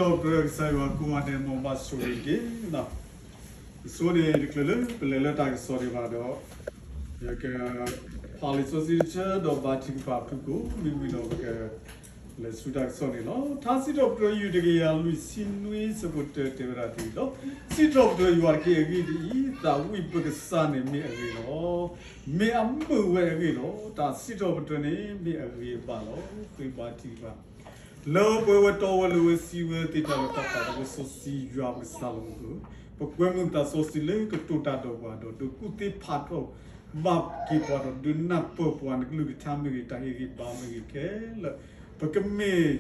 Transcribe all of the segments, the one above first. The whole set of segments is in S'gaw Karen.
ဒီးပကစၢ်ယွၤကိးဂၤဒဲး မ်ဘၣ်ဆိၣ်ဂ့ၤက့ၤ, အဆိန့ၣ် တချုးလၢပလဲၤလၢတၢ်ကစီၣ်ဒံးဘၣ်ဒီး ယက ဖးလံာ်စီဆှံတဆၢ ဒီးဘါထုကဖၣ်ဖုၣ်ကိာ် မ့မ့ၢ်ဒီးပက လဲၤဆူတၢ်ကစီၣ်န့ၣ်လီၤ. ထါစံးထီၣ်ပတြၢၤ ယူၢ်တကယၤလွံၢ်ဆံနွံ ဆၢဖိတၢ တဲဝဲဒၣ်ဒ်အံၤလီၤ. စံးထီၣ်ပတြၢၤယွၤတက့ၢ်. အဂ့ၢ်ဒ်အံၤ, သးဝံၣ်ပကစၢ်န့ၣ်မ့ၢ်အဂ့ၤလီၤ. မ့ၢ်အမုာ်ဝဲအဂ့ၢ်လီၤ. တၢ်စံးထီၣ်ပတြၢၤန့ၣ် မ့ၢ်အဂ့ၤအဘၣ်လီၤ. ဃ့ဘါထုကဖၣ် လၢပှဲၤဝဲတီဝဲလိၤဝဲဆံးဝဲသ့ၣ်တဖၣ်လၢတၢ်ပာ်သးစီဆှံ ယွၤပကစၢ်လီၤ. ပကွဲမုာ်သးစီဆှံလၢကတိၤတၢ်ဒီးပှၤဒီး ဒုးကူၣ်သ့ဖးထီၣ်ဘၣ်က့ၤပှၤဒီး ဒုးနၢ်ပၢၢ်ပှၤနကလုၢ်ကထါမ့ၢ်ဂ့ၤ, တၢ်ဟ့ၣ်ဂံၢ်ဘါမ့ၢ်ဂ့ၤခဲလၢာ်, ပကမ့ၢ်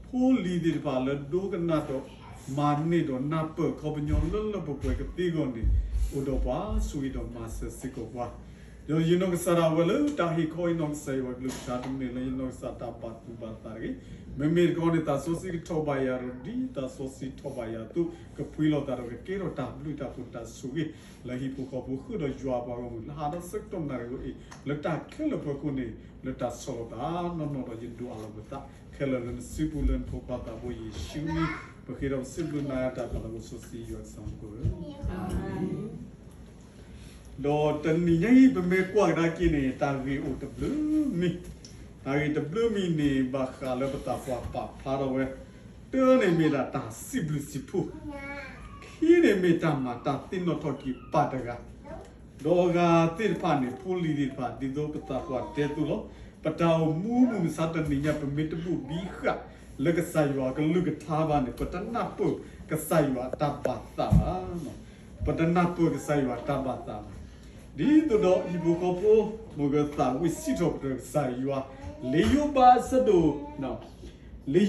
ဖိလံၤသ့ၣ်တဖၣ်လၢဒိကနၣ်ဒီး မၤန့ၢ်ဒီးနၢ်ပၢၢ်အခီပညီလၢလၢပှဲၤပှဲၤကသ့အဂီၢ်န့ၣ်, အိၣ်ဒီးပှၤဆိၣ်ဂ့ၤဒီးမၤစၢၤစ့ၢ်ကီးပှၤ ဒီးယနီၢ်ကစၢ်ဒၣ်ဝဲလၢတၢ်ဟ့ၣ်ခီအံၤ နီၢ်ကစၢ်ယွၤကလုၢ်ကထါ တမ့ၢ်လၢယနီၢ်ကစၢ်တၢ်ဘၣ်သူၣ်ဘၣ်သးတဂ့ၤ. မ့မ့ၢ်တခီန့ၣ် သးစီဆှံကထီၣ်ဘၣ်ယၤဒီးဒ်သးစီဆှံထီၣ်ဘၣ်ယၤအသိး ကဖှံလီၤသးဒီးကကဲထီၣ်တၢ်ဘျုးတၢ်ဖှိၣ်တၢ်ဆိၣ်ဂ့ၤ လၢဟံၣ်ဖိဃီဖိဃုာ်ဒီးယွၤပှၤဂီၢ်မုၢ် လၢဟးဒီးဆၢကတီၢ်နၣ်ရံၣ်ဝဲအံၤ လၢတၢ်ခဲလၢာ်အဖီခိၣ်န့ၣ် လၢတၢ်ဆီၣ်လီၤသးနီၢ်နီၢ်ဒီးယဒိးအးလီၤပသး ခဲလၢာ်လၢနစုပူၤလၢနဖိခွါသးဘိယ့ၣ်ၡူးမံၤ ပဃ့ဒီးပစံးဘျုးနၤတၢ်ပာ်လၢပစီဆှံယွၤကစၢ်မူခိၣ်ဧၢ ဒီးတနံၤညါအံၤ ပမ့ၢ်ကွၢ်ကဒါက့ၤန့ၣ် တၢ်ဂ့ၢ်အိၣ်တဘျုးမံၤ, တၢ်ဂ့ၢ်တဘျုးမံၤန့ၣ် ဘၣ်ဃးလၢပသးပှၢ်ပာ်ဖျါထီၣ်ဝဲ, တၢန့ၣ်မ့ၢ်ဒၣ်တၢ်စံးဘျုးစံးဖှိၣ်, ခံန့ၣ်မ့ၢ်တၢ်မၤတၢ်သ့ၣ်နီၣ်ထီၣ်က့ၤပၢ်တဂၤ ဒီးအဂၤသ့ၣ်တဖၣ်န့ၣ် ဖိလံၤသ့ၣ်တဖၣ် ဒ်သိးပသးပှၢ်တဲသိးလီၤ. ပတၢ်အိၣ်မူမုၢ်မဆါတနံၤညါ ပမ့ၢ်တဘိၣ်ဘံဃာ်လၢကစၢ်ယွၤအကလုၢ်ကထါဘၣ်န့ၣ် ပတနၢ်ပၢၢ်ကစၢ်ယွၤအတၢ်ဘၣ်သးဘၣ်. ပတနၢ်ပၢၢ်ကစၢ်ယွၤအတၢ်ဘၣ်သးဘၣ်. ဒ်သိးဒီးဟံၣ်ဖိဃီဖိ မ်ကသးဝံၣ်စံးထီၣ်ပတြၢၤကစၢ်ယွၤ, လံာ်ယိၤဘးအဆၢဒိၣ် လံာ်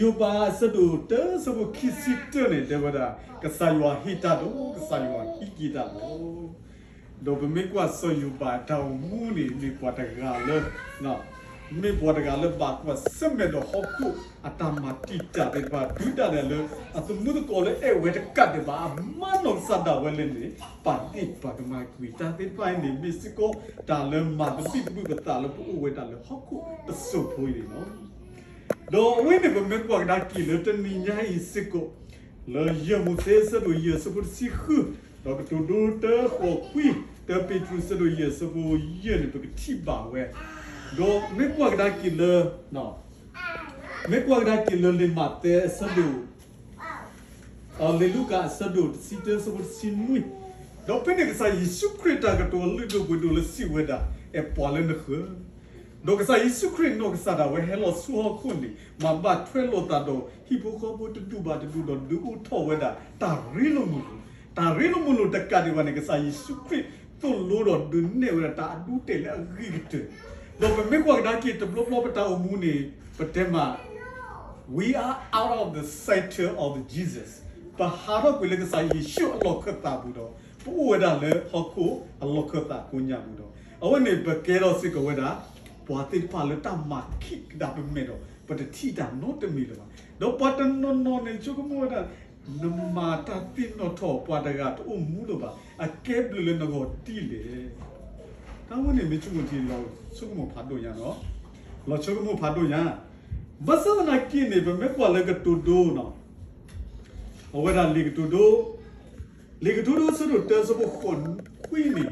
ယိၤဘးအဆၢဒိၣ်တၢ ဆၢဖိခံဆံတၢန့ၣ် တဲဝဲဒၣ် ကစၢ်ယွၤဟ့ၣ်တၢ်ဒီး ကစၢ်ယွၤဟံးက့ၤတၢ်လီၤ. ဒီးပမ့ၢ်ကွၢ်စီၤယိၤဘးအတၢ်အိၣ်မူန့ၣ် မ့ၢ်ပှၤတဂၤလၢ မ့ၢ်ပှၤတဂၤလၢဘၣ်ကွၢ်ဆၢၣ်မဲာ်ဒီးဟီၣ်ခိၣ်အတၢ်မၤတံာ်တာ်သ့ၣ်တဖၣ် တုၤဒၣ်လဲာ်လၢ အသမူသကိးလၢအဲၣ်ဝဲတကးဒံးဘၣ် အမါနီၢ်ကစၢ်ဒၣ်ဝဲလဲၣ်န့ၣ် ပာ်ဒ့ၣ်ပာ်ကမၣ်ကွံာ်တၢ်သ့ၣ်တဖၣ်အံၤန့ၣ် မ့ၢ်စ့ၢ်ကီးတၢ်လၢမၤသဘံၣ်သဘုၣ်ပသးလၢပအိၣ်ဝဲဒၣ်လၢဟီၣ်ခိၣ်တစိၢ်ဖိအံၤန့ၣ်လီၤ. ဒီးအဝဲန့ၣ် ပမ့ၢ်ကွၢ်ကဒါက့ၤလၢတနံၤညါအံၤစ့ၢ်ကီး လၢယဲၢ်မိၤၡ့အဆၢဒိၣ်ယဲၢ်အဆၢဖိတဆံဃု, ဒီးကတိၤဒိတၢဃိးခွံ, တၢပ့းတရူးအဆၢဒိၣ်ယဲၢ်အဆၢဖိယဲၢ်န့ၣ် ပကထံၣ်ဘၣ်ဝဲ, ဒီးမ့ၢ်ကွၢ်ကဒါက့ၤလၢ မ့ၢ်ကွၢ်ကဒါက့ၤလၢလံာ်မးသဲအဆၢဒိၣ် လံာ်လူၤကၣ်အဆၢဒိၣ်တဆံတၢ အဆၢဖိတဆံနွံ, ဒီးဖဲန့ၣ်ကစၢ်ယ့ၣ်ၡူးခရံာ်တၢ်ကတိၤအလုၢ်ဒိၣ်ပှ့ၤဒိၣ်လၢစံးဝဲဒၣ်, အဲၣ်ပှၤလၢနဃၢၤ ဒီးကစၢ်ယ့ၣ်ၡူးခရံာ်နီၢ်ကစၢ်ဒၣ်ဝဲဟဲလီၤဆူဟီၣ်ခိၣ်န့ၣ် မၤဘၣ်ထွဲလိာ်သးဒီးဟံၣ်ဖိဃီဖိတဒူၣ်ဘၣ်တဒူၣ်ဒီးဒုးအိၣ်ထီၣ်ဝဲဒၣ်တၢ်ရ့လိာ်မုာ်လိာ်, တၢ်ရ့လိာ်မုာ်လိာ်တကးဒံးဘၣ်န့ၣ် ကစၢ်ယ့ၣ်ၡူးခရံာ်သိၣ်လိဒီးဒုးနဲၣ်ဝဲဒၣ်တၢ်အဒူတဲာ်လၢအဂ့ၤကတၢၢ်, ဒီးပမ့ၢ်ကွၢ်ကဒါက့ၤတဘျီဘျီပတၢ်အိၣ်မူန့ၣ် ပတဲမး We are out of the center of the Jesus. ပဟးထီၣ်ကွံာ်လၢကစၢ်ယ့ၣ်ၡူးအလီၢ်ခၢၣ်သးပူၤဒီး ပအိၣ်ဝဲဒၣ်လၢဟီၣ်ခိၣ်အလီၢ်ခၢၣ်သးကိးညါပူၤဒီး အဝဲန့ၣ်ပကဲထီၣ်စ့ၢ်ကီးဝဲဒၣ် ပှၤသ့ၣ်တဖၣ်လၢတၢ်မၤခံးကဒါပမဲာ်ဒီး ပတထံၣ်တၢ်နီတမံၤလၢၤဘၣ်. ဒီးပှၤတနီၤနီၤန့ၣ်ဆိကမိၣ်ဝဲဒၣ် နမၤတၢ်သ့ၣ်နီၣ်ထီၣ်ပှၤတဂၤတအိၣ်မူလၢၤဘၣ်, အကဲဘျုးလၢနဂီၢ်ဒ်လဲၣ်. တၢ်ဝဲန့ၣ်မ့ၢ်ဆိကမိၣ်ထံလီၤဆိကမိၣ်ဖးဒိၣ်ညါလီၤ. လီၤဆိကမိၣ်ဖးဒိၣ်ညါ, ဘၣ်ဆၣ်သနာ်က့န့ၣ် ပမ့ၢ်ကွၢ်လၢကတိၤဒိ အဝဲဒၣ်လံာ်ကတိၤဒိ လံာ်ကတိၤဒိအဆၢဒိၣ်တၢအဆၢဖိဃိးခွံန့ၣ်,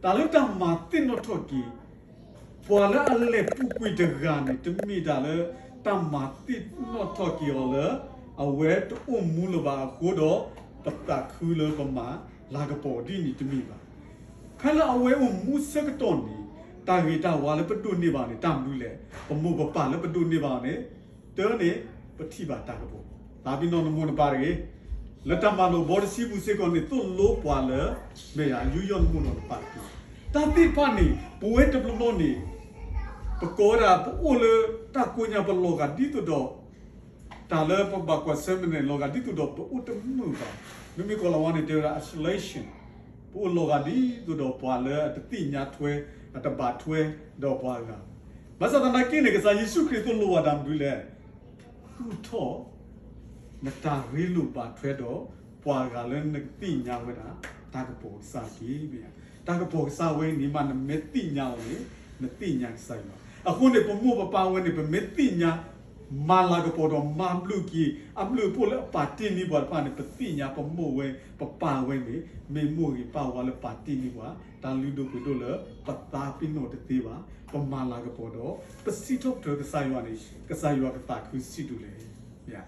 တၢ်လၢတၢ်မၤသ့ၣ်နီၣ်ထီၣ်က့ၤ ပှၤလၢအလဲၤပူၤကွံာ်တဂၤန့ၣ် တမ့ၢ်တၢ်လၢတၢ်မၤသ့ၣ်နီၣ်ထီၣ်က့ၤအီၤလၢ အဝဲတအိၣ်မူလၢၤဘၣ်အဃိဒီး ပသးခုလၢပမၤလၤကပီၤဒ်န့ၣ်တမ့ၢ်ဘၣ်. ဖဲလၢအဝဲအိၣ်မူဆၢကတီၢ်န့ၣ် တၢ်ဂ့ၤတၢ်ဝါလၢပဒိးန့ၢ်ဘၣ်န့ၣ် တၢ်မနုၤလဲၣ်, ပမိၢ်ပပၢ်လၢပဒိးန့ၢ်ဘၣ်အီၤန့ၣ် တၢ်န့ၣ် ပထံၣ်ဘၣ်တၢ်ကပီၤ, သးပ့ၤနီၣ်နမိၢ်နပၢ်တဂ့ၤ, လၢတၢ်မၤလိာ်ဘီတဆံပူၤစ့ၢ်ကီးန့ၣ် သိၣ်လိပှၤလၢ မ့ၢ်ယၤယူးယီၣ်နမိၢ်ဒီးနပၢ်တက့ၢ်. တၢ်သ့ၣ်တဖၣ်န့ၣ် ပဝဲတဘျီဘျီန့ၣ် ပကိးဝဲဒၣ်ပအိၣ်လၢတၢ်ကိးညါပလီၤဂာ်ဒ်သိးဒီး တၢ်လၢပဘၣ်ကွၢ်ဆၢၣ်မဲာ်န့ၣ် လီၤဂာ်ဒ်သိးဒီးပအိၣ်တမုာ်ဘၣ်, မ့မ့ၢ်ကိၤလၤဝါန့ၣ် တဲဝဲဒၣ် isolation, ပအိၣ်လီၤဂာ်ဒ်သိးဒီးပှၤလၢအတသ့ၣ်ညါထွဲ အတဘၣ်ထွဲဒီးပှၤဂၤ, ဘၣ်ဆၣ်သနာ်က့န့ၣ် ကစၢ်ယ့ၣ်ၡူးခရံာ်သိၣ်လိဝဲဒၣ်မနုၤလဲၣ်, သူၣ်ထီၣ် နတၢ်ရ့လိာ်ဘၣ်ထွဲဒီး ပှၤဂၤလၢနကသ့ၣ်ညါဝဲဒၣ် တၢ်ကပီၤကစၢ်တက့ၢ်. တၢ်ကပီၤကစၢ်ဝဲန့ၣ်မး နမ့ၢ်သ့ၣ်ညါအီၤန့ၣ် နသ့ၣ်ညါကစၢ်ယွၤ. အဃိန့ၣ် ပမိၢ်ပပၢ်ဝဲန့ၣ် ပမ့ၢ်သ့ၣ်ညါ မၤလၤကပီၤဒီးမၤဘျုးက့ၤ အဘျုးအဖှိၣ်လၢအပာ်တ့ၢ်န့ၢ်ပှၤတဖၣ်န့ၣ် ပသ့ၣ်ညါပမိၢ်ဝဲ ပပၢ်ဝဲန့ၣ် မ့ၢ်မိၢ်ဂ့ၤပၢ်ဝါလၢပာ်တ့ၢ်န့ၢ်ပှၤ တၢ်လုၢ်ဒိၣ်ပှ့ၤဒိၣ်လၢပသးပ့ၤနီၣ်တသ့ဘၣ်. ပမၤလၤကပီၤဒီး ပစံးထီၣ်ပတြၢၤကစၢ်ယွၤန့ၣ် ကစၢ်ယွၤကသးခုစံးဒိၣ်လဲၣ်.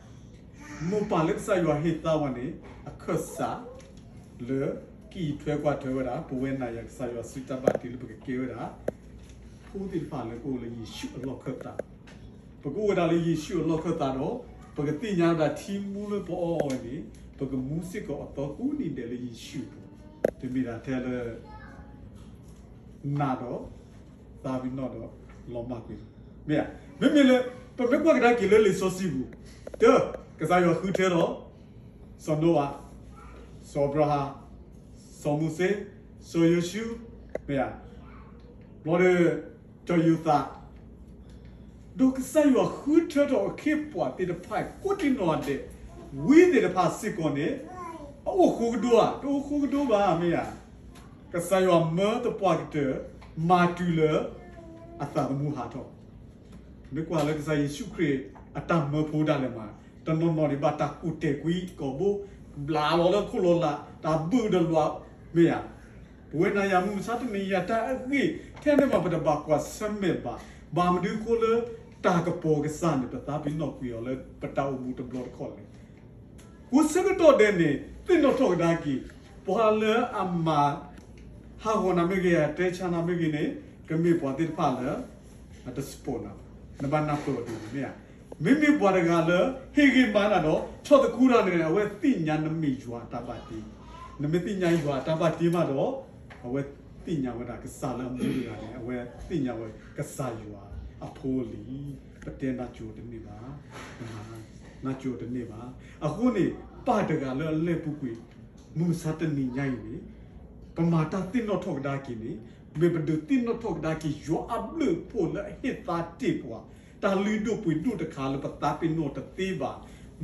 မိၢ်ပၢ်လၢကစၢ်ယွၤဟ့ၣ်သါဝဲန့ၣ် အခၢၣ်စး လၢ ကံၢ်ထွဲကွၢ်ထွဲဝဲဒၣ် ပဝဲနၤယၤကစၢ်ယွၤစုတၢ်ဘၣ်တ့လၢပကကဲဝဲဒၣ် ဖိသ့ၣ်တဖၣ်လၢကအိၣ်လၢယ့ၣ်ၡူးအလီၢ်ခၢၣ်သး, ပကအိၣ်ဝဲဒၣ်လၢယ့ၣ်ၡူးအလီၢ်ခၢၣ်သးဒီး ပကသ့ၣ်ညါဝဲဒၣ်ထံမူလၢပအီၣ်အီၤဝဲန့ၣ် ပကမူစ့ၢ်ကီးအသီကူနံၤဒဲးလၢယ့ၣ်ၡူးအပူၤ, တမ့ၢ်ဒၣ်ထဲလၢ နးဒီး သးပ့ၤနီၣ်ဒီး လီၤမၢ်ကွံာ်, မ့ၢ်ဧါ, မ့မ့ၢ်လၢ ပမ့ၢ်ကွၢ်ကဒါက့ၤလၢလံာ်စီဆှံပူၤ, တၢ ကစၢ်ယွၤဃုထၢဒီး စီၤနိအၤ, စီၤအၤဘြၤဟၣ်, စီၤမိၤၡ့, စီၤယိၤၡူ, မ့ၢ်ဧါ, ဘျီဒီး စီၤယိၤသး ဒီးကစၢ်ယွၤဃုထၢထီၣ်အခ့အပှၤသ့ၣ်တဖၣ် ကိးဒံနီၢ်ဂၤဒဲး, ဝံသ့ၣ်တဖၣ်စ့ၢ်ကီးန့ၣ် အအိၣ်ဃိကဒိဧါ, တအိၣ်ဃိကဒိဘၣ် မ့ၢ်ဧါ, ကစၢ်ယွၤမၢသပှၢ်ကတၢၢ် မၤတုၤလၢ အသးသမူဟးထီၣ် မ့ၢ်ကွၢ်လၢကစၢ်ယ့ၣ်ၡူးခရံာ်အတၢ်မၢဖိဒၣ်လဲာ်မး, တနီၤနီၤန့ၣ်ဘၣ်တၢ်ကူၣ်တဲာ်ကွံာ်ကိာ်ဘိ, ဘျးလီၤလၢခိၣ်လီၤလး, တၢ်ဘုၣ်တလွး, မ့ၢ်ဧါ, ပဝဲနၤယၤမုၢ်မဆါတနံၤညါတၢ်အဂ့ၢ်, ထဲန့ၣ်မးပတဘၣ်ကွၢ်ဆၢၣ်မဲာ်ဘၣ်, ဘၣ်မနုၤအဃိလၢ တၢ်ကပီၤကစၢ်န့ၣ် ပသးပ့ၤနီၣ်ကွံာ်အီၤလၢပတၢ်အိၣ်မူတဘျီတခီၣ်လဲၣ် ကိးဆၢကတီၢ်ဒဲးန့ၣ် သ့ၣ်နီၣ်ထီၣ်ကဒါက့ၤ ပှၤလၢအမၤ ဟးဂီၤနၤမ့ၢ်ဂ့ၤ အတဲဆါနၤမ့ၢ်ဂ့ၤန့ၣ် ကမ့ၢ်ပှၤသ့ၣ်တဖၣ်လၢ အတစပိးနၤ, နဘၣ်နၢ်ပၢၢ်အီၤဒ်န့ၣ်မ့ၢ်ဧါ, မ့မ့ၢ်ပှၤတဂၤလၢ ဟ့ၣ်ဂံၢ်ဘါနၤဒီး ဆီၣ်သခူနၤန့ၣ် အဝဲသ့ၣ်ညါနမ့ၢ်ယွၤအတၢ်ဘၣ်တ့, နမ့ၢ်သ့ၣ်ညါယွၤအတၢ်ဘၣ်တ့မးဒီး အဝဲသ့ၣ်ညါဝဲဒၣ်ကစၢ်လၢအမူတဂၤန့ၣ် အဝဲသ့ၣ်ညါဝဲကစၢ်ယွၤအဖိလံ, ပတဲနၢ်ကၠိတန့ၢ်ဘၣ်, နၢ်ကၠိတန့ၢ်ဘၣ်. အဃိန့ၣ် ပၢ်တဂၤလၢအလဲၤပူၤကွံာ် မုၢ်မဆါတနံၤညါအံၤန့ၣ် ပမၤတၢ်သ့ၣ်နီၣ်ထီၣ်ကဒါက့ၤန့ၣ် မ့ၢ်ပဒုးသ့ၣ်နီၣ်ထီၣ်ကဒါက့ၤ ယွၤအဘျုးအဖှိၣ်လၢအဟ့ၣ်သါတ့ၢ်ပှၤ တၢ်လုၢ်ဒိၣ်ပှ့ၤဒိၣ်တခါလၢပသးပ့ၤနီၣ်တသ့ဘၣ်,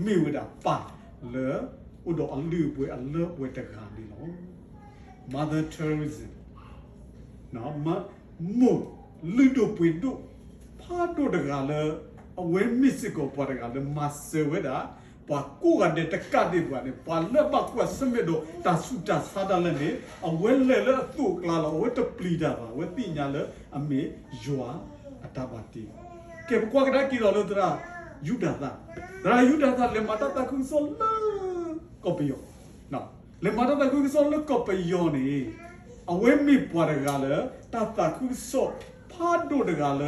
မ့ၢ်ဝဲဒၣ်ပၢ်လၢ အိၣ်ဒီးအလုၢ်အပှ့ၤအလၢအပှဲၤတဂၤန့ၣ်လီၤ. Mother Teresa မိၢ်လုၢ်ဒိၣ်ပှ့ၤဒိၣ် ဖးဒိၣ်တဂၤလၢ အဝဲမ့ၢ်စ့ၢ်ကီးပှၤတဂၤလၢမၤစၢၤဝဲဒၣ် ပှၤကိးဂၤဒဲးတကးဒံးဘၣ်န့ၣ် ပှၤလၢဘၣ်ကွၢ်ဆၢၣ်မဲာ်ဒီးတၢ်ဆူးတၢ်ဆါဒၣ်လဲာ်န့ၣ် အဝဲလဲၤလၢအသိးအကျါလီၤ. အဝဲတပျံၤတၢ်ဘၣ်, အဝဲသ့ၣ်ညါလၢအမ့ၢ်ယွၤအတၢ်ဘၣ်တ့. ကဲ ပကွၢ်ကဒါက့ၤဒီးလၢသရၣ်ယူဒၤသၣ်, သရၣ်ယူဒၤသၣ်လဲၤမၤတၢ်သးခုကစီၣ်လၢကီၢ်ပယီၤ လဲၤမၤတၢ်သးခုကစီၣ်လၢကီၢ်ပယီၤန့ၣ် အဝဲမ့ၢ်ပှၤတဂၤလၢ တၢ်သးခုကစီၣ်ဖးဒိၣ်တဂၤလၢ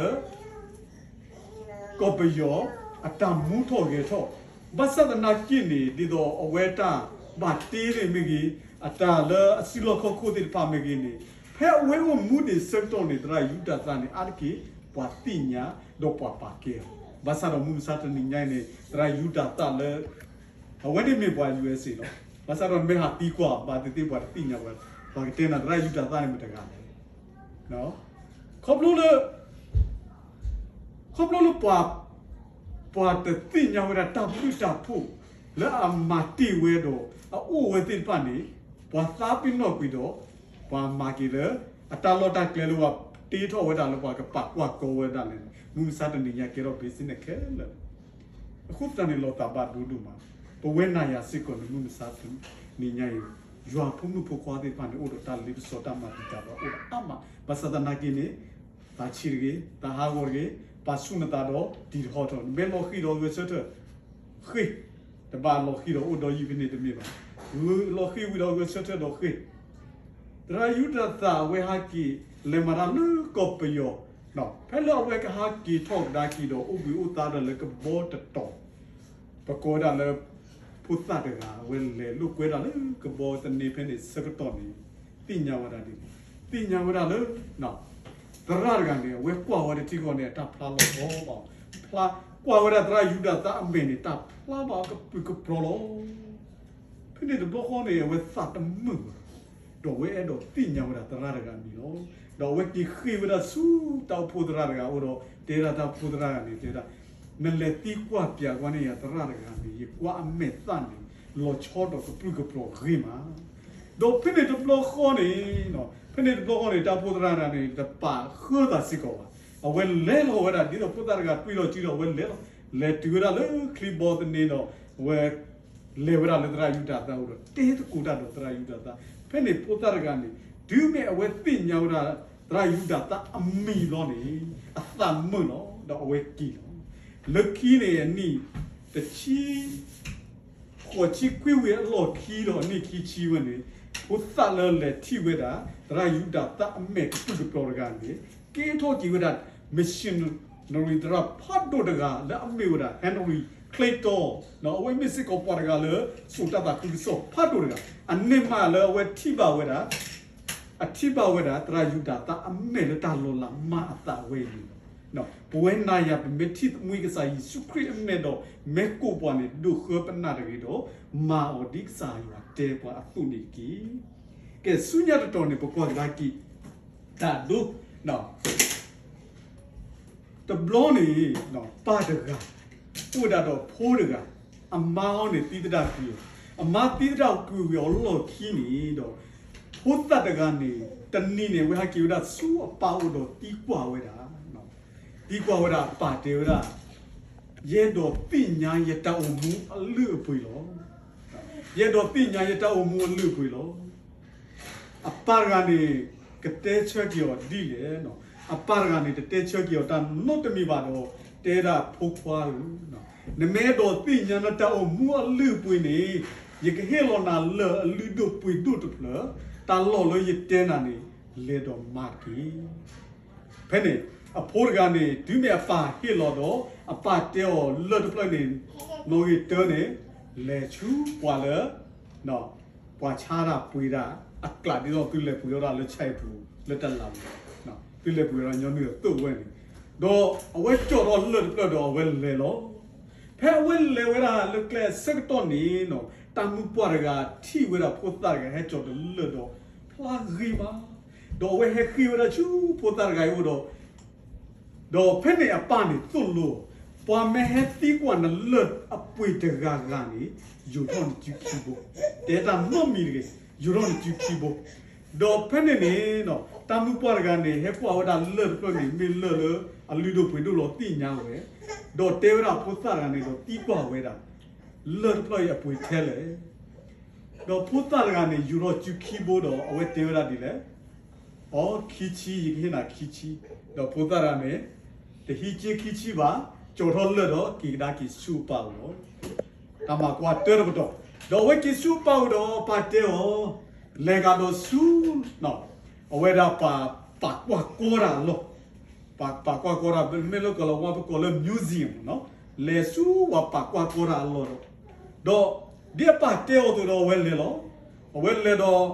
ကီၢ်ပယီၤအတၢ်မူထီၣ်ဂဲၤထီၣ်, ဘၣ်ဆၣ်သနာ်က့န့ၣ် ဒ်သိးအဝဲတၢ်ဘၣ်တ့န့ၣ်မ့ၢ်ဂ့ၤ, အတၢ်လၢအစုလီၢ်ခီၣ်ခိၣ်သ့ၣ်တဖၣ်မ့ၢ်ဂ့ၤန့ၣ်, ဖဲအဝဲအိၣ်မူဒံးဆၢကတီၢ်န့ၣ် သရၣ်ယူဒၤသၣ်န့ၣ် အါတက့ၢ်ပှၤသ့ၣ်ညါဒီးပှၤပာ်ကဲအီၤ, ဘၣ်ဆၣ်ဒီးမုၢ်မဆါတနံၤညါအံၤန့ၣ် သရၣ်ယူဒၤသၣ်လၢ အဝဲန့ၣ်မ့ၢ်ပှၤ ယူအ့စ့ၣ် လီၤ. ဘၣ်ဆၣ်ဒီးနမ့ၢ်ဟးသံကွၢ်ဘၣ်သ့ၣ်သ့ၣ်ပှၤတသ့ၣ်ညါဝဲ, ပှၤကတဲနၤသရၣ်ယူဒၤသၣ်န့ၣ်မတၤတဂၤလဲၣ်. ခီဖျိလၢ ခီဖျိလၢပှၤ ပှၤတသ့ၣ်ညါဝဲဒၣ်တၢ်ဘျုးတၢ်ဖှိၣ် လၢအမၤတ့ၢ်ဝဲဒီးအအိၣ်ဝဲသ့ၣ်တဖၣ်န့ၣ် ပှၤသးပ့ၤနီၣ်ကွံာ်ဒီး ပှၤမၤက့ၤလၢ အတၢ်လီၢ်တၢ်ကျဲလၢပှၤတ့ထီၣ်ဝဲဒၣ်လၢပှၤကပာ်ကွၢ်ကီဝဲဒၣ်လဲၣ်န့ၣ် မုၢ်မဆါတနံၤညါကဲထီၣ် business ခဲလၢာ် အဃိသတးန့ၣ် လီၤသးဘၣ်ဒိဒိၣ်မး, ပဝဲနၤယၤစ့ၢ်ကီးန့ၣ် မုၢ်မဆါတနံၤညါအံၤ ယွၤဖိမုၣ်ဖိခွါသ့ၣ်တဖၣ်န့ၣ် အိၣ်ဒီးတၢ်လ့ပစီတၢ်မၤတံာ်တာ်ဒီးအိၣ်ဒီးအါမး, ဘၣ်ဆၣ်သနာ်က့န့ၣ် သးဆံးတဂ့ၤ, သးဟးဂီၤတဂ့ၤ, ပာ်ဆူၣ်နသးဒီးတံၤတဟီၣ်ထီၣ်, နမ့ၢ်လီၤဃံၤဒီးဂဲၤဆၢထၢၣ် ဃ့ၢ်, တဘၣ်လီၤဃံၤဒီးအိၣ်ဒီးယံၤဖဲန့ၣ်တမ့ၢ်ဘၣ်, လီၤဃံၤဝံၤဒီးဂဲၤဆၢထၢၣ်ဒီးဃ့ၢ် သရၣ်ယူဒၤသၣ်အဝဲဟးက့ၤ လဲၤမၤတၢ်လၢကီၢ်ပယီၤ, ဖဲလၢအဝဲကဟးက့ၤထီၣ်ကဒါက့ၤဒီး အိၣ်ဘှံးအိၣ်သါဒီးလၢကဘီတတီၤ, ပကိးဝဲဒၣ်လၢ ဖိသၣ်တဂၤ အဝဲလဲၤလိာ်ကွဲဒၣ်လၢကဘီသန့ဖဲန့ၣ်ဆၢကတီၢ်န့ၣ် သ့ၣ်ညါဝဲဒၣ်ဒ်န့ၣ်, သ့ၣ်ညါဝဲဒၣ်လၢ သရၣ်တဂၤန့ၣ် အဝဲကွၢ်ဝဲတထံဃီန့ၣ် အတၢ်ဖျါလီၤဘီဘၣ်, ဖျါ ကွၢ်ဝဲဒၣ်သရၣ်ယူဒၤသၣ်အမဲာ်န့ၣ် တၢ်ဖျါဘၣ်အီၤကပြုၢ်ကပြီၤလီၤ. ဖဲန့ၣ်တဘျီဃီန့ၣ် အဝဲသးတမုာ်ဘၣ်, ဒီးအဝဲအဲၣ်ဒိးသ့ၣ်ညါဝဲဒၣ်သရၣ်တဂၤအမံၤလီၤ. ဒီးအဝဲက့ၤဃ့ၢ်ဝဲဒၣ်ဆူတၢ်အိၣ်ဖှိၣ်သရၣ်တဂၤအအိၣ်ဒီး တဲဒၣ်တၢ်အိၣ်ဖှိၣ်သရၣ်တဂၤန့ၣ် တဲဒၣ်, နလဲၤသံကွၢ်ပၠးကွၢ်န့ၢ်ယၤသရၣ်တဂၤန့ၣ် ယကွၢ်အမဲာ်သၣ်န့ၣ် လီၤဆီဒီးကပြုၢ်ကပြီၤဂ့ၤမး ဒီးဖဲန့ၣ်တဘျီဃီန့ၣ်, ဖဲန့ၣ်တဘျီဃီန့ၣ် တၢ်အိၣ်ဖှိၣ်သရၣ်တဂၤန့ၣ် တပာ်ဃုာ်သးစ့ၢ်ကီးဘၣ်. အဝဲလဲၤလီၤဝဲဒၣ် ဒ်သိးဖိသၣ်တဂၤတွံၢ်လီၤစုဒီး အဝဲလဲၤလီၤ လဲၤတုၤဝဲဒၣ်လၢချံဘီသန့ဒီး အဝဲ လဲၤဝဲဒၣ်လၢသရၣ်ယူဒၤသၣ်အအိၣ်ဒီး တဲသကိးတၢ်ဒီးသရၣ်ယူဒၤသၣ်. ဖဲန့ၣ်ဖိသၣ်တဂၤန့ၣ် တုၤမ့ၢ်အဝဲသ့ၣ်ညါဝဲဒၣ် သရၣ်ယူဒၤသၣ်အမံၤဘျီန့ၣ် အသးမုာ်လီၤ ဒီးအဝဲက့ၤလီၤ. လၢခံန့ၣ်အနံၣ်တဆံ ဃိးဆံခွံဝံၤအလီၢ်ခံဒီးအနံၣ်ခံဆံဝဲန့ၣ် ဖိသၣ်လၢလဲၤထံၣ်ဝဲဒၣ် သရၣ်ယူဒၤသၣ်အမဲာ်ကပူၤကပျီၤတဂၤန့ၣ် ကဲထီၣ်က့ၤဝဲဒၣ် missionary သရၣ်ဖးဒိၣ်တဂၤလၢအမ့ၢ်ဝဲဒၣ် Henry Clayton အဝဲမ့ၢ်စ့ၢ်ကီးပှၤတဂၤလၢ စိာ်တၢ်သးခုကစီၣ်ဖးဒိၣ်တဂၤ အန့ၣ်မးလၢအဝဲထံၣ်ဘၣ်ဝဲဒၣ် အထံၣ်ဘၣ်ဝဲဒၣ် သရၣ်ယူဒၤသၣ်အမဲာ်လၢတၢ်လီၤလးမၤအသးဝဲအံၤန့ၣ်လီၤ. ပဝဲနၤယၤ ပမ့ၢ်ထံၣ်သမှံကစၢ်ယ့ၣ်ၡူးခရံာ်အမဲာ်ဒီး မ့ၢ်ကိးပှၤန့ၣ် ဒိးဃၢပနၢ်တဂ့ၤဒီး မၤအီၤဒ်ကစၢ်ယွၤတဲပှၤအသိးန့ၣ်တက့ၢ်. ကဲ ဆူညါတတီၤန့ၣ် ပကွၢ်ကဒါက့ၤ တၢ်ဒိ တဘျီန့ၣ် ပၢ်တဂၤ အိၣ်ဝဲဒၣ်ဒီးဖိတဂၤ အမါအီၤန့ၣ်သံသဒၣ်ကွံာ်အီၤ, အမါသံသဒၣ်ကွံာ်ဝံၤအလီၢ်ခံန့ၣ်ဒီး ဖိသၣ်တဂၤန့ၣ် တနံၤန့ၣ် အဝဲဟဲက့ၤဝဲဒၣ်ဆူအပၢ်အိၣ်ဒီးသံကွၢ်ဝဲဒၣ်, သံကွၢ်ဝဲဒၣ်အပၢ်တဲဝဲဒၣ်, ယအဲၣ်ဒိးသ့ၣ်ညါယတၢ်အိၣ်မူအလုၢ်အပှ့ၤလီၤ. ယအဲၣ်ဒိးသ့ၣ်ညါယတၢ်အိၣ်မူအလုၢ်အပှ့ၤလီၤ. အပၢ်တဂၤန့ၣ် ကတဲဆၢက့ၤအီၤဒ်လဲၣ်, အပၢ်တဂၤန့ၣ် တတဲဆၢက့ၤအီၤတၢ်နီတမံၤဘၣ်ဒီး တဲဒၣ်ဖိခွါဧၢ, နမ့ၢ်အဲၣ်ဒိးသ့ၣ်ညါနတၢ်အိၣ်မူအလုၢ်အပှ့ၤန့ၣ် ယကဟ့ၣ်လီၤနၤလၢၢ်အလုၢ်ဒိၣ်ပှ့ၤဒိၣ်တဖျၢၣ်, တၢ်လီၢ်လၢယတဲနၤန့ၣ် လဲၤဒီးမၤတက့ၢ်. ဖဲန့ၣ် အဖိတဂၤန့ၣ် တုၤမ့ၢ်အပၢ်ဟ့ၣ်လီၤဒီး အပၢ်တဲအီၤလၢၢ်တဖျၢၣ်န့ၣ် နီၣ်ဂံၢ်တၢန့ၣ် လဲၤဆူပှၤလၢ ပှၤဆါတၢ်ပှ့ၤတၢ်အကျး ဒ်သိးသုလဲၤပှ့ၤထီၣ်တၢ်လၢဆဲပူၤ လၢတလးပူၤ, သုလဲၤပှ့ၤထီၣ်ညီနုၢ်အသိးဝဲန့ၣ်, ဒီးအဝဲကၠီၣ်ထီၣ်လၢၢ်တဖျၢၣ်ဒီးအဝဲလဲၤလီၤ. ဖဲအဝဲလဲၤဝဲဒၣ်လၢကျဲအဆၢကတီၢ်န့ၣ် တၢ်မုၢ်ပှၢ်တဂၤထံၣ်ဝဲဒၣ်ဖိသၣ်တဂၤဟဲကၠီၣ်တလၢၢ်ဒီး ဖျါဂ့ၤမး, ဒီးအဝဲဟဲဃ့ဝဲဒၣ်ဆူဖိသၣ်တဂၤအံၤအအိၣ်ဒီး ဒီးဖဲန့ၣ်အပၢ်န့ၣ်သိၣ်လိ, ပှၤမ့ၢ်ဟဲသံကွၢ်နလၢၢ်အပှ့ၤတဂၤဂၤန့ၣ် ယူာ်ထီၣ်နစုခံဘိ, တဲတၢ်နီတမံၤတဂ့ၤ, ယူာ်ထီၣ်နစုခံဘိ. ဒီးဖဲန့ၣ်န့ၣ် တၢ်မုၢ်ပှၢ်တဂၤန့ၣ် ဟဲကွၢ်ဝဲဒၣ်လၢၢ်တဖျၢၣ်န့ၣ် မ့ၢ်လၢၢ်လၢအလုၢ်ဒိၣ်ပှ့ၤဒိၣ်လီၤသ့ၣ်ညါဝဲ, ဒီးတဲဝဲဒၣ်ဖိသၣ်တဂၤန့ၣ်ဒီးသံကွၢ်ဝဲဒၣ် လၢၢ်တဖျၢၣ်အံၤအပှ့ၤထဲလဲၣ်. ဒီးဖိသၣ်တဂၤန့ၣ် ယူာ်ထီၣ်စုခံဘိဒီး အဝဲတဲဝဲဒၣ်ဒ်လဲၣ်, အိ ခံဆံ, ယကဟ့ၣ်နၤခံဆံ. ဒီးဖိသၣ်တဂၤန့ၣ် တဟံးက့ခံဆံဘၣ်, ကၠီၣ်ထီၣ်လၢၢ်ဒီးက့ၤကဒါက့ၤဆူအပၢ်အအိၣ်လီၤ. တၢ်မၤကွၢ်တၢတပတီၢ်, ဒီးအဝဲက့ၤဆူအပၢ်အအိၣ်ဒီးအပၢ်တဲအီၤ, လဲၤကဒီးဆူ အဝဲဒၣ်ပှၤပာ်ကွၢ်ကီတၢ်အလီၢ်, ပှၤပာ်ကွၢ်ကီတၢ် မ့ၢ်လၢကီၢ်လီၤဝါပကိးလၢ museum လဲၤဆူပှၤပာ်ကွၢ်ကီတၢ်အလီၢ်ဒီး, ဒီးဒ်အပၢ်တဲအီၤအသိးဒီးအဝဲလဲၤလီၤ. အဝဲလဲၤဒီး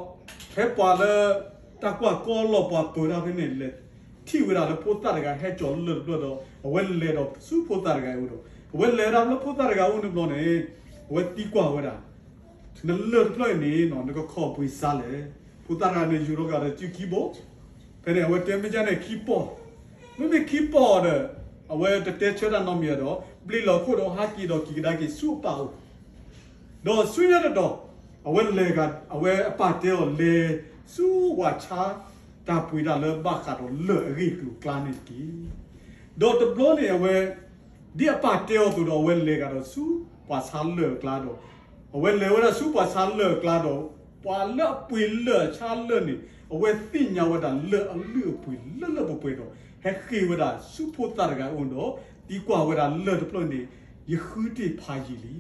ဖဲပှၤလၢ တၢ်ကွၢ်ကီလီၤပှၤပၢၤတၢ်ဖဲန့ၣ်လဲၤထံၣ်ဝဲဒၣ်လၢဖိသၣ်တဂၤဟဲကၠီၣ်လၢၢ်တဖျၢၣ်ဒီး အဝဲလဲၤဒီးဆူဖိသၣ်တဂၤအအိၣ်ဒီး အဝဲလဲၤဝဲဒၣ်လၢဖိသၣ်တဂၤအအိၣ်န့ၣ်ဘျီန့ၣ် အဝဲသံကွၢ်ဝဲဒၣ် နလၢၢ်တဖျၢၣ်အံၤန့ၣ် နကခိးပှ့ၤဆါလဲၣ်. ဖိသၣ်တဂၤန့ၣ် ယူာ်ထီၣ်ကဒီးစုခံဘိ, ဖဲန့ၣ် အဝဲတဲမ့ၢ်ကန့ၣ်ခံပီၢ်, မ့မ့ၢ်ခံပီၢ်ဒီး အဝဲတတဲဆၢတၢ်နီတမံၤဒီး ဘျ့လီၤခိၣ်ဒီးဟဲက့ၤဒီးက့ၤကဒါက့ၤဆူအပၢ်အအိၣ်, ဒီးဆူညါတတီၢ် အဝဲလဲၤ, အဝဲအပၢ်တဲအီၤလဲၤဆူပှၤဆါ တၢ်ပှ့ၤတၢ်လၢဘၣ်ဃးဒီးလၢၢ်အဂ့ၢ်အကျိၤအကျါန့ၣ်တက့ၢ်. ဒီးတဘျီန့ၣ်အဝဲ ဒ်အပၢ်တဲအီၤအသိးဒီး အဝဲလဲၤကဒီးဆူပှၤဆါလၢၢ်အကျါဒီး အဝဲလဲၤဝဲဒၣ်ဆူပှၤဆါလၢၢ်အကျါဒီး ပှၤလၢအပှ့ၤလၢၢ်အဆါလၢၢ်န့ၣ် အဝဲသ့ၣ်ညါဝဲဒၣ်လၢၢ်အလုၢ်အပှ့ၤလၢလၢပှဲၤပှဲၤဒီး ဟဲဃ့ဝဲဒၣ်ဆူဖိသၣ်တဂၤအအိၣ်ဒီး သံကွၢ်ဝဲဒၣ်လၢၢ်တဖျၢၣ်န့ၣ် ယဃုတ့ၢ်ဖးယံာ်လံ,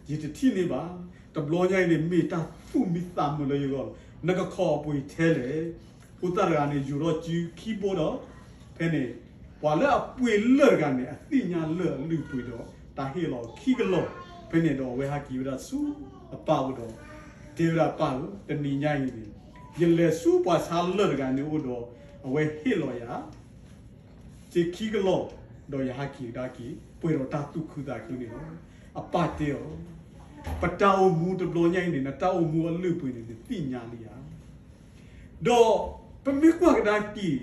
ယတထံၣ်န့ၢ်ဘၣ်, တဘျီညါအံၤန့ၣ် မ့ၢ်တၢ်သူၣ်မံသးမုာ်လၢယဂီၢ်လီၤ, နကခိးပှ့ၤထဲလဲၣ်. ဖိသၣ်တဂၤန့ၣ် ယူာ်ထီၣ်စုခံဘိဒီး ဖဲန့ၣ် ပှၤလၢအပှ့ၤလၢၢ်တဂၤန့ၣ် အသ့ၣ်ညါလၢၢ်အလုၢ်အပှ့ၤဒီး တၢ်ဟ့ၣ်လီၤခံကလီၢ်, ဖဲန့ၣ်ဒီးအဝဲဟဲက့ၤဝဲဒၣ်ဆူအပၢ်အအိၣ်ဒီး တဲဝဲဒၣ်ပၢ်ဧၢ, တနံၤညါအံၤန့ၣ် ယလဲၤဆူပှၤဆါလၢၢ်တဂၤန့ၣ်အအိၣ်ဒီး အဝဲဟ့ၣ်လီၤယၤ စ့ခံကလီၢ်, ဒီးယဟဲက့ၤကဒါက့ၤ ပှဲၤဒီးတၢ်သူၣ်ခုသးခုန့ၣ်လီၤ. အပၢ်တဲအီၤ, ပတၢ်အိၣ်မူတဘျီညါအံၤန့ၣ် နတၢ်အိၣ်မူအလုၢ်အပှ့ၤန့ၣ် နသ့ၣ်ညါလံဧါ. ဒီးပမ့ၢ်ကွၢ်ကဒါက့ၤ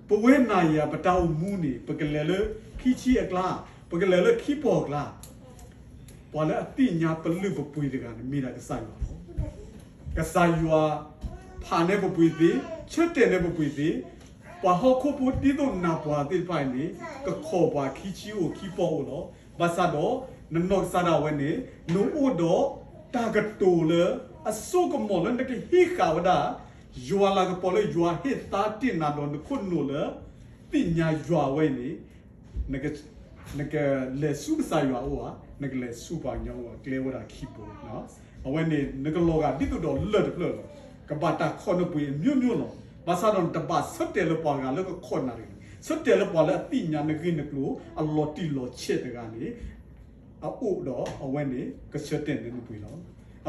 ပဝဲနၤယၤ ပတၢ်အိၣ်မူန့ၣ် ပကလဲၤလၢခံဆံအကျါ, ပကလဲၤလၢခံပီၢ်အကျါ, ပှၤလၢအသ့ၣ်ညါပလုၢ်ပပှ့ၤတဂၤန့ၣ် မ့ၢ်ဒၣ်ကစၢ်ယွၤလီၤ. ကစၢ်ယွၤ ဖးန့ၢ်ပပှ့ၤသ့, ဆၢတဲာ်န့ၢ်ပပှ့ၤသ့, ပှၤဟီၣ်ခိၣ်ဖိဒ်သိးနၤပှၤသ့ၣ်တဖၣ်အံၤန့ၣ် ကခိးပှၤခံဆံအိၣ်ခံပီၢ်အိၣ်လီၤ. ဘၣ်ဆၣ်ဒီး နနီၢ်ကစၢ်ဒၣ်ဝဲန့ၣ် နအိၣ်ဒီးတၢ်ကတိၤလၢ အစိကမီၤလၢနကဟံးဃာ်ဝဲဒၣ် ယွၤလၤကပီၤလၢယွၤဟ့ၣ်သါတ့ၢ်နၤဒီးနခိၣ်နူာ်လၢ သ့ၣ်ညါယွၤဝဲအံၤန့ၣ် နကလဲၤဆူကစၢ်ယွၤအအိၣ်ဧါ, နကလဲၤဆူပှၤကညီအအိၣ်ဧါ, ကျဲဝဲဒၣ်ခံဘိ. အဝဲန့ၣ် နကလီၤဂာ်ဒ်သိးဒီးလၢၢ်တဖျၢၣ်လီၤ. ကဘၣ်တၢ်ခိးနပှ့ၤအမျိုးမျိုးလီၤ. ဘၣ်ဆၣ်ဒီးနတဘၣ်ဆၢတဲာ်လၢပှၤဂၤလၢကခိးနၤတဂ့ၤ, ဆၢတဲာ်လၢပှၤလၢအသ့ၣ်ညါနဂ့ၢ်နကျိၤ အလီၤတံၢ်လီၤဆဲးတဂၤန့ၣ် အအိၣ်ဒီးအဝဲန့ၣ် ကဆၢတဲာ်န့ၢ်နပှ့ၤလီၤ.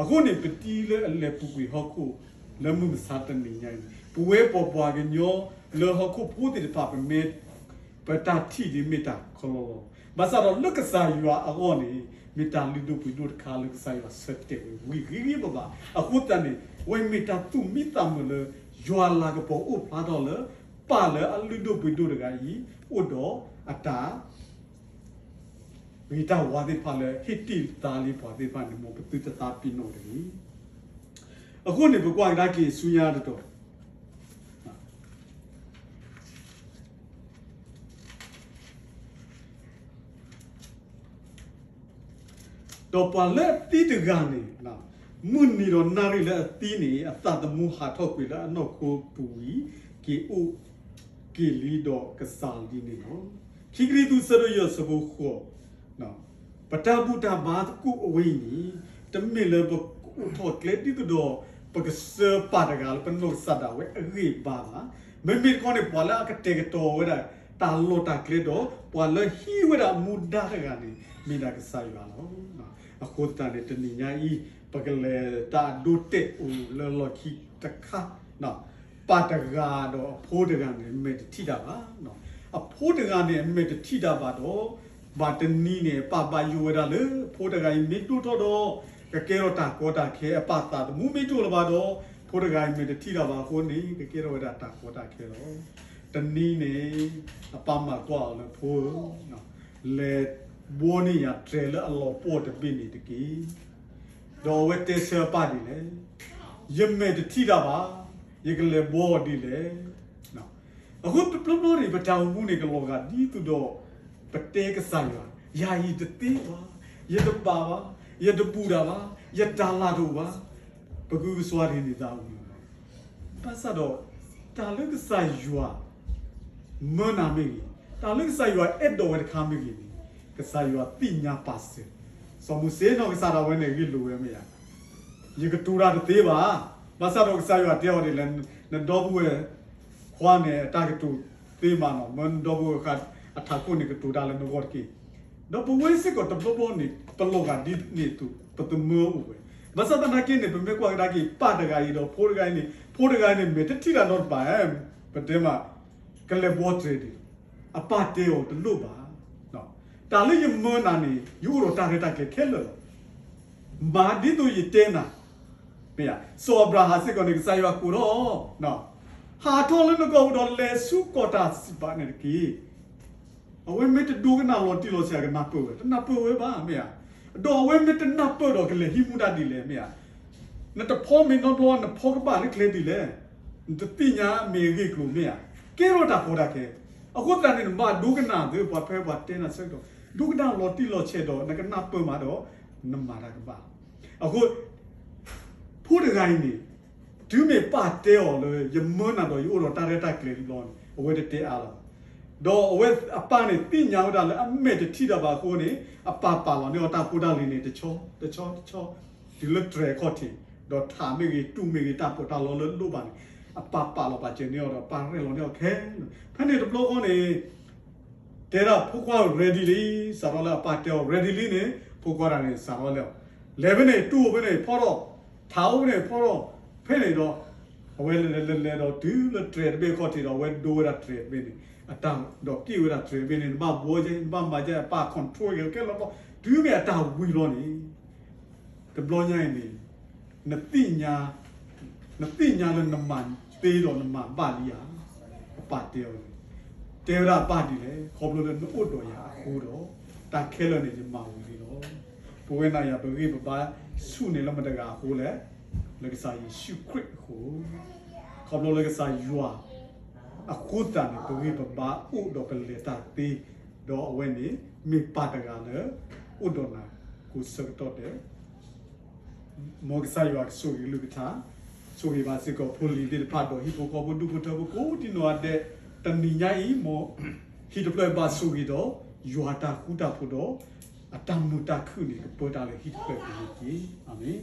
အဃိန့ၣ် ပတံၤလၢအလဲၤပူၤကွံာ်ဟီၣ်ခိၣ် လၢမုၢ်မဆါတနံၤညါအံၤ ပဝဲပှၤပှၤကညီလၢဟီၣ်ခိၣ်ဖိသ့ၣ်တဖၣ် ပမ့ၢ် ပတၢ်ထံၣ်ဒ်မ့ၢ်တၢ်ကလီလီၤ. ဘၣ်ဆၣ်ဒီးလၢကစၢ်ယွၤအဂီၢ်န့ၣ် မ့ၢ်တၢ်လုၢ်ဒိၣ်ပှ့ၤဒိၣ်တခါလၢကစၢ်ယွၤဆၢတဲာ်ဝဲဂ့ၤဂ့ၤဘၣ်ဘၣ်. အဃိသတးန့ၣ် အဝဲမ့ၢ်တၢ်သူၣ်မံသးမုာ်လၢ ယွၤလၤကပီၤအိၣ်ဖျါထီၣ်လၢ ပၢ်လၢအလုၢ်ဒိၣ်ပှ့ၤဒိၣ်တဂၤအံၤ အိၣ်ဒီးအတၢ် ဂ့ၤတၢ်ဝါသ့ၣ်တဖၣ်လၢ ဟ့ၣ်တ့ၢ်သါလံပှၤသ့ၣ်တဖၣ်န့ၣ် မ်ပသုတသးပ့ၤနီၣ်တဂ့ၤ. အဃိန့ၣ် ပကွၢ်ကဒါက့ၤဆူညါတတီၤ ဒီးပှၤလၢအသံတဂၤန့ၣ် မုၢ်နံၤဒီးနၣ်ရံၣ်လၢအသံန့ၣ် အသးသမူဟးထီၣ်ကွံာ်လၢအနီၢ်ခိပူၤဝံၤ က့ၤအိၣ်က့ၤလံဒီးကစၢ်လံန့ၣ်လီၤ. ခံကရံၣ်သူး ဆၢဒိၣ်ယဲၢ် ဆၢဖိဃိး ပတၢ်ဘူၣ်တၢ်ဘါသကိးအဝဲအံၤန့ၣ် တမ့ၢ်လၢပကအိၣ်ထီၣ်ကျဲဒ်သိးဒီး ပကဆှၢပၢ်တဂၤလၢပနီၢ်ကစၢ်ဒၣ်ဝဲအဂံၢ်အဘါဘၣ်. မ့မ့ၢ်တခီန့ၣ် ပှၤလၢအကတဲာ်ကတီၤဝဲဒၣ် တၢ်လီၢ်တၢ်ကျဲဒီး ပှၤလၢဟံးဝဲဒၣ်အမူဒါတဂၤန့ၣ် မ့ၢ်ဒၣ်ကစၢ်ယွၤလီၤ. အဃိသတးန့ၣ် တနံၤညါအံၤ ပကလဲၤတၢ်အဒိတဲာ်အိၣ်လၢလီၢ်ခံတခါ ပၢ်တဂၤဒီးအဖိတဂၤန့ၣ် အမဲာ်တထံၣ်တၢ်ဘၣ်. အဖိတဂၤန့ၣ် အမဲာ်တထံၣ်တၢ်ဘၣ်ဒီး ဘၣ်တနံၤန့ၣ် အပၢ်ဘၣ်ယိၣ်ဝဲဒၣ်လၢ ဖိတဂၤအံၤမ့ၢ်ဒိၣ်ထီၣ်ဒီး ကကဲထီၣ်တၢ်ကီတၢ်ခဲ အပၢ်သးသမူမ့ၢ်တအိၣ်လၢၤဘၣ်ဒီး ဖိတဂၤအံၤမဲာ်တထံၣ်တၢ်ဘၣ်အဃိန့ၣ် ကကဲထီၣ်ဝဲဒၣ်တၢ်ကီတၢ်ခဲလီၤ. တနံၤန့ၣ် အပၢ်မၤကွၢ်အီၤလၢဖိဧၢ, လဲၤဘှီန့ၢ်ယၤတြဲၤလၢအလီၤပှီၢ်တဘ့ၣ်န့ၣ်တက့ၢ်. ဒီးအဝဲတဲဆၢအပၢ်ဒ်လဲၣ်, ယမဲာ်တထံၣ်တၢ်ဘၣ်, ယကလဲၤဘှီအီၤဒ်လဲၣ်. အဃိတဘျီဘျီန့ၣ် ပတၢ်အိၣ်မူန့ၣ် ကလီၤဂာ်ဒ်သိးဒီး ပတဲကစၢ်ယွၤ, ယၤအံၤတသ့ဘၣ်, ယတဘၣ်ဘၣ်, ယတဘူၣ်တၢ်ဘၣ်, ယတၢ်လၤတအိၣ်ဘၣ်, ပဂုာ်ပစွၤတ့ၢ်န့ၢ်သးအိၣ်မး. ဘၣ်ဆၣ်ဒီး တၢ်လၢကစၢ်ယွၤ မၢနၤမ့ၢ်ဂ့ၤ, တၢ်လၢကစၢ်ယွၤအဲၣ်ဒိးဝဲတခါမ့ၢ်ဂ့ၤန့ၣ် ကစၢ်ယွၤသ့ၣ်ညါပာ်စၢၤ, စီၤမိၤၡ့နီၢ်ကစၢ်ဒၣ်ဝဲန့ၣ် ဂ့ၢ်လိာ်ဝဲမ့ၢ်ဧါ, ယကတိၤတၢ်တသ့ဘၣ်. ဘၣ်ဆၣ်ဒီးကစၢ်ယွၤတဲအီၤဒ်လဲၣ်, နဒီပုၢ်ဝဲၢ်ခွါန့ၣ် အတၢ်ကတိၤသ့မးနီၤ, မၢနဒီပုၢ်ဝဲၢ်ခွါအထးခိၣ်န့ၣ် ကတိၤတၢ်လၢနဂီၢ်တက့ၢ်. ဒီးပဝဲစ့ၢ်ကီးတဘျီဘျီန့ၣ် ပလီၤဂာ်ဒ်န့ၣ်အသိး ပသမၢအိၣ်ဝဲ. ဘၣ်ဆၣ်သနာ်က့န့ၣ် ပမ့ၢ်ကွၢ်ကဒါက့ၤ ပၢ်တဂၤအံၤဒီးဖိတဂၤအံၤန့ၣ် ဖိတဂၤအံၤန့ၣ် မဲာ်တထံၣ်တၢ်နီတပၤ, ပတဲမး ကလဲၤဘှီတြဲၤဒံး, အပၢ်တဲအီၤတလိၣ်ဘၣ်. တၢ်လၢယမၢနၤန့ၣ် ယအိၣ်ဒီးတၢ်ရဲၣ်တၢ်ကျဲၤခဲလၢာ်လီၤ. မၤဒ်သိးယတဲနၤ, မ့ၢ်ဧါ, စီၤအၤဘြၤဟၣ်စ့ၢ်ကီးန့ၣ် ကစၢ်ယွၤကိးထီၣ်, ဟးထီၣ်လၢနဂီၢ်ပူၤဒီးလဲၤဆူကီၢ်တၢ်စံးပာ်န့ၣ်တက့ၢ်. အဝဲမ့ၢ်တဒိကနၣ်လီၤတံၢ်လီၤဆဲး ကနၢ်ပၢၢ်ဝဲ, တနၢ်ပၢၢ်ဝဲဘၣ် မ့ၢ်ဧါ. ဒီးအဝဲမ့ၢ်တနၢ်ပၢၢ်ဒီးကလဲၤဟံးမူဒါဒ်လဲၣ် မ့ၢ်ဧါ. နတဖီမ့ၤနီတဘျီ နဖီကဘၣ်လၢကျဲဒ်လဲၣ်. နတသ့ၣ်ညါမ့ၢ်အဂ့ၢ်အကျိၤ မ့ၢ်ဧါ. ကဲထီၣ်တၢ်ကီတၢ်ခဲ, အဃိသတးန့ၣ် နဘၣ်ဒိကနၣ်သ့ ပှၤဖဲပှၤတဲနၤဆၢကတီၢ် ဒိကနၣ်လီၤတံၢ်လီၤဆဲးဒီး နကနၢ်ပၢၢ်မးဒီး နမၤတၢ်ကဘၣ်. အဃိ ဖိတဂၤအံၤန့ၣ် တုၤမ့ၢ်ပၢ်တဲအီၤလၢ ယမၢနၤဒီးယအိၣ်ဒီးတၢ်ရဲၣ်တၢ်ကျဲၤတဘျီန့ၣ် အဝဲတတဲအါလီၤ. ဒီးအဝဲအပၢ်န့ၣ် သ့ၣ်ညါဝဲဒၣ်လၢအမဲာ်တထံၣ်တၢ်ဘၣ်အဃိန့ၣ် အပၢ်ပာ်လီၤန့ၢ်အီၤတၢ်ဖိတၢ်လံၤန့ၣ် တဆီတဆီတဆီ တုၤလၢတြဲၤအခီၣ်ထံး, ဒီးထးမ့ၢ်ဂ့ၤ တူၢ်မ့ၢ်ဂ့ၤ တၢ်ပီးတၢ်လီလၢလိၣ်ဘၣ်န့ၣ် အပၢ်ပာ်လီၤပာ်စၢၤန့ၢ်အီၤဒီး ပၢ်ရဲၣ်လီၤန့ၢ်အီၤခဲလၢာ်. ဖဲန့ၣ်တဘျီဃီန့ၣ် တဲဒၣ်ဖိခွါ ready လံ, စးထီၣ်လၢအပၢ်တဲအီၤ ready လံန့ၣ် ဖိခွါတဂၤန့ၣ် စးထီၣ်လဲၤအီၤ, လဲၤဖဲန့ၣ် တူၢ်အိၣ်ဖဲန့ၣ်ဖီထီၣ်, ထးအိၣ်ဖဲန့ၣ်ဖီထီၣ်, ဖဲန့ၣ်ဒီး အဝဲလဲၤလဲၤလဲၤဒီးတုၤလၢတြဲၤတဘ့ၣ်အခီၣ်ထံးဒီး အဝဲဒိဝဲဒၣ်တြဲၤတဘ့ၣ်န့ၣ်, အတၢ်ဒီးက့ၣ်ဝဲဒၣ်တြဲၤတဘ့ၣ်န့ၣ် နဘၣ်ဘှီကဲ နဘၣ်မၤကဲ အပၢ် control ကဲခဲလၢာ်လီၤ. တုၤမ့ၢ်အတၢ်ဝံၤလီၤန့ၣ် တဘျီညါအံၤန့ၣ် နသ့ၣ်ညါ, နသ့ၣ်ညါလၢနမၤသ့ဒီးနမၤဘၣ်လံဧါ, အပၢ်တဲအီၤန့ၣ်, တဲဝဲဒၣ်အပၢ်ဒ်လဲၣ်, ခီဖျိလၢနအိၣ်ဒီးယၤအဃိဒီး တၢ်ခဲလၢာ်န့ၣ် ယမၤဝံၤလံလီၤ. ပဝဲနၤယၤပဂံၢ်ပဘါဆူၣ်န့ၣ်လၢမတဂၤအဃိလဲၣ်, လၢကစၢ်ယ့ၣ်ၡူးခရံာ်အဃိ, ခီဖျိလၢကစၢ်ယွၤ အဃိသတးန့ၣ် ပဂံၢ်ပဘါအိၣ်ဒီးပလဲၤတၢ်သ့, ဒီးအဝဲန့ၣ်မ့ၢ်ပၢ်တဂၤလၢ အိၣ်ဒီးနၤကိးဆၢကတီၢ်ဒဲး, မ်ကစၢ်ယွၤကဆိၣ်ဂ့ၤကလုၢ်ကထါ, ဆိၣ်ဂ့ၤဘၣ်စ့ၢ်ကီးဖိလံၤသ့ၣ်တဖၣ်ဒီးဟံၣ်ဖိဃီဖိဒူၣ်ဖိထၢဖိကိးဒံနီၢ်ဂၤဒဲး, တနံၤညါအံၤ မ်ဟံၣ်တဖျၢၣ်ဘၣ်ဆိၣ်ဂ့ၤဒီး ယွၤတၢ်ဃူတၢ်ဖိးဒီး အတၢ်မုာ်တၢ်ခုၣ်န့ၣ် ကပၢတၢ်လၢဟံၣ်တဖျၢၣ်အံၤန့ၣ်တက့ၢ်. အၤမ့ၣ်.